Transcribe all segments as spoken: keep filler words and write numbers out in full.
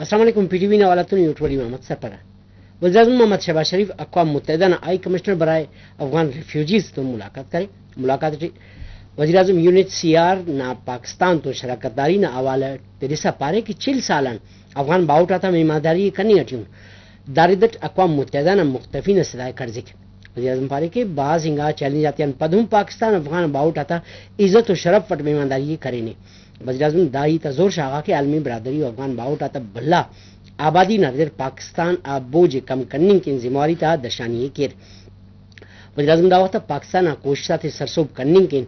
السلام علیکم، P T V نا حوالہ تون یوٹ ولی محمد سرپرہ۔ وزیراعظم محمد شہباز شریف اقوام متحدہ نا ہائی کمشنر برائے افغان ریفیوجیز تون ملاقات کرے۔ ملاقات ٹی وزیراعظم U N H C R نا پاکستان تون شراکت داری نا حوالہ تدسا پارے کہ چل سال آن افغان باہوٹ آتا مہمانداری ءِ کننگ اٹی ان۔ دا رد اٹ اقوام متحدہ نا مختفی نا سدائے کڑزک۔ وزیراعظم پارے کہ بھاز انگا چیلنج آتیان پد ہم پاکستان افغان باہوٹ آتا عزت و شرف اٹ مہمانداری ءِ کرینے۔ وزیراعظم دا ہیت آ زور شاغا کہ عالمی برادری و افغان باہوٹ آتا بھلا آبادی نا رداٹ پاکستان آ بوجھ ءِ کم کننگ کن ذمہ واری تا درشانی ءِ کیر۔ وزیراعظم دا وخت آ پاکستان آ کوشست آتے سرسہب کننگ کن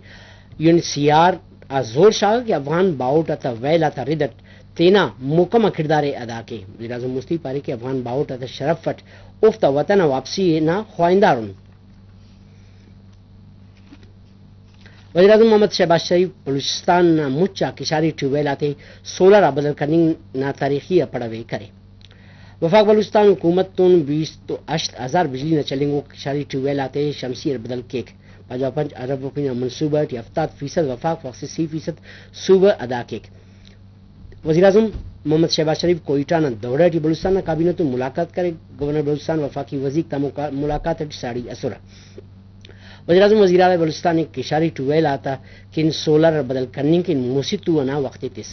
U N H C R آ زور شاغا کہ افغان باہوٹ آتا ویل آتا رد اٹ تینا محکمہ کڑدار ءِ ادا کے۔ وزیراعظم مستی پارے کہ افغان باہوٹ آتا شرف اٹ اوفتا وطن آ واپسی نا خواہندار ان۔ وزیراعظم محمد شہباز شریف بلوچستان نا مچ آ کشاری ٹیوب ویل آتے سولر آ بدل کننگ نا تاریخی آ پڑو ءِ کرے۔ وفاق بلوچستان حکومت تون بیست و ہشت ہزار بجلی نا چلینگوک کشاری ٹیوب ویل آتے شمسی اٹ بدل کیک۔ پنجاہ و پنچ ارب روپی نا منصوبہ ٹی ہفتاد فیصد وفاق، باقی سی فیصد صوبہ ادا کیک۔ وزیراعظم محمد شہباز شریف کوئٹہ نا دورہ ٹی بلوچستان نا کابینہ تون ملاقات کرے۔ گورنر بلوچستان وفاقی وزیر تا مکا-، ملاقات ٹی ساڑی ئسرہ۔ وزیراعظم وزیراعلی بلوچستان ءِ کشاری ٹیوب ویل آتا کن سولر بدل کننگ کن مسہ تو انا وخت ءِ تس۔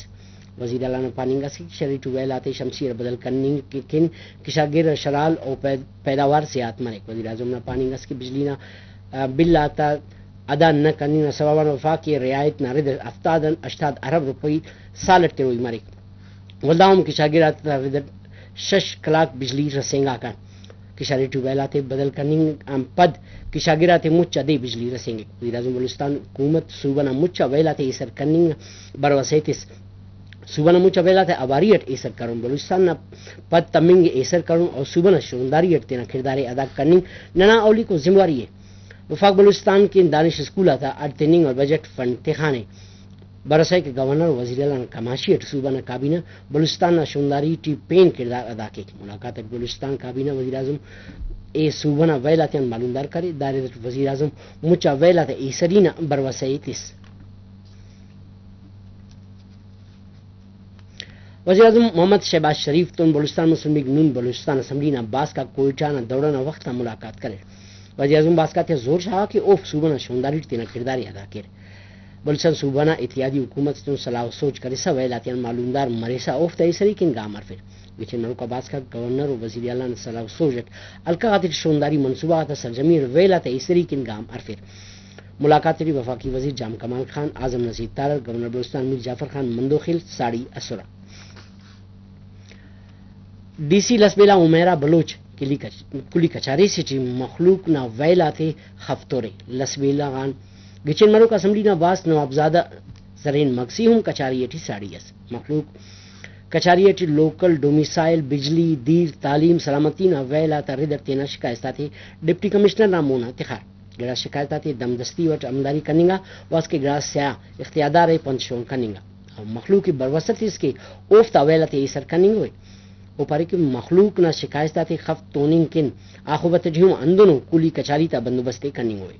وزیراعلی نا پاننگ ئس کہ کشاری ٹیوب ویل آتے شمسی اٹ بدل کننگ کن کشاگر شرحال و پید-، پیداوار زیات مریک۔ وزیراعظم نا پاننگ ئس کہ بجلی نا، آ، بل آتا ادا نہ کننگ نا سوب آن وفاق ءِ رعایت نا رد ہفتاد آن ہشتاد ارب روپئی سال اٹ تروئی مریک۔ ولدا ہم کشاگر آتا رد اٹ شش کلاک بجلی رسینگاکہ۔ کشاری ٹیوب ویل آتے بدل کننگ آن پد کشاگر آتے مچ آ دے بجلی رسینگک۔ وزیراعظم بلوچستان حکومت صوبہ نا مچ آ ویل آتے ایسر کننگ نا بھروسہ ءِ تس۔ صوبہ نا مچ آ ویل آتے اواری اٹ ایسر کرون، بلوچستان نا پد تمنگ ءِ ایسر کرون اور صوبہ نا شونداری اٹ تینا کڑدار ءِ ادا کننگ ننا اولیکو ذمہ واری ءِ۔ وفاق بلوچستان کن دانش اسکول آتا اڈ تننگ اور بجٹ فنڈ تخانے۔ بھروسہ ءِ کہ گورنر و وزیراعلی نا کماشی اٹ صوبہ نا کابینہ بلوچستان نا شونداری ٹی پین کڑدار ادا کیک۔ ملاقات اٹ بلوچستان کابینہ وزیراعظم ءِ صوبہ نا ویل آتیان معلومدار کرے۔ دا رد اٹ وزیراعظم مچ آ ویل آتا ایسری نا بھروسہ ءِ تس۔ وزیراعظم محمد شہباز شریف تون بلوچستان مسلم لیگ نون بلوچستان اسمبلی نا باسک آک کوئٹہ نا دورہ نا وخت آ ملاقات کریر۔ وزیراعظم باسک آتیا زور شاغا کہ اوفک صوبہ نا شونداری ٹی تینا کڑدار ءِ ادا کیر۔ بلوچستان صوبہ نا اتحادی حکومت تون سلاہ و سوج کرسا ویل آتیان معلومدار مرسا اوفتا ایسری کن گام ہرفیر۔ گچین مروکا باسک آک گورنر و وزیراعلی نا سلاہ و سوج اٹ حلقہ غاتے ٹی شونداری منصوبہ غاتا سرجمی اٹ ویل آتا ایسری کن گام ہرفیر۔ ملاقات ٹی وفاقی وزیر جام کمال خان، اعظم نذیر تارڑ، گورنر بلوچستان میر جعفر خان مندوخیل ساڑی ئسرہ۔ ڈی سی لسبیلہ حمیرہ بلوچ کلی کچ-، کلی کچاری سے ٹی مخلوق نا ویل آتے خفتورے۔ لسبیلہ غان گچین مروک اسمبلی نا باسک نوابزادہ زرین مگسی ہم کچاری ٹی ساڑی ئس۔ مخلوق کچاری ٹی لوکل ڈومیسائل، بجلی، دیر، تعلیم، سلامتی نا ویل آتا رد اٹ تینا شکایست آتے ڈپٹی کمشنر نا مونا تخار۔ گڑاس شکایت آتے دمدستی اٹ عملداری کننگا، واسکہ گڑاس سیاہ اختیاردار ءِ پنت شون کننگا۔ او مخلوق ءِ بھروسہ تس کہ اوفتا ویل آتے ایسر کننگ ءِ۔ او پارے کہ مخلوق نا شکایت آتے خف توننگ کن آخبت ٹی ہم ہندنو کلی کچاری تا بندوبست ءِ کننگ ءِ۔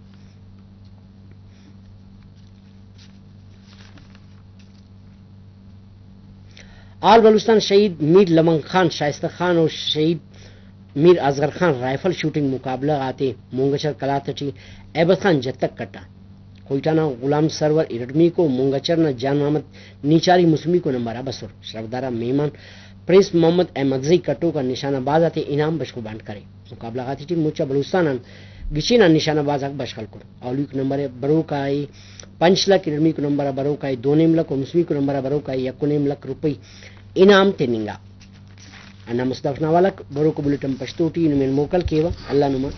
آل بلوچستان شہید میر لونگ خان شائستہ خان و شہید میر اصغر خان رائفل شوٹنگ مقابلہ غاتے مونگچر قلات ٹی عیبت خان جتک کٹا۔ کوئٹہ نا غلام سرور ارٹمیکو، مونگچر نا جان محمد نیچاری مسمیکو نمبر آ بسر۔ شرفدار آ مہمان پرنس محمد احمد زئی کٹوک آ نشانہ باز آتے انعام بشخ و بانٹ کرے۔ مقابلہ غاتے ٹی مچ آ بلوچستان آن گچین آ نشانہ باز آک بشخ ہلکر۔ اولیکو نمبر آ بروک آ ءِ پنچ لکھ، ارٹمیکو نمبر آ بروک آ ءِ دو نیم لکھ و مسمیکو نمبر آ بروک آ ءِ یک و نیم لکھ روپئی انعام تننگا۔ ہندا مست دافک نا حوالک بروکو بلیٹن پشتو ٹی نمے آن موکل کیوہ۔ اللہ نما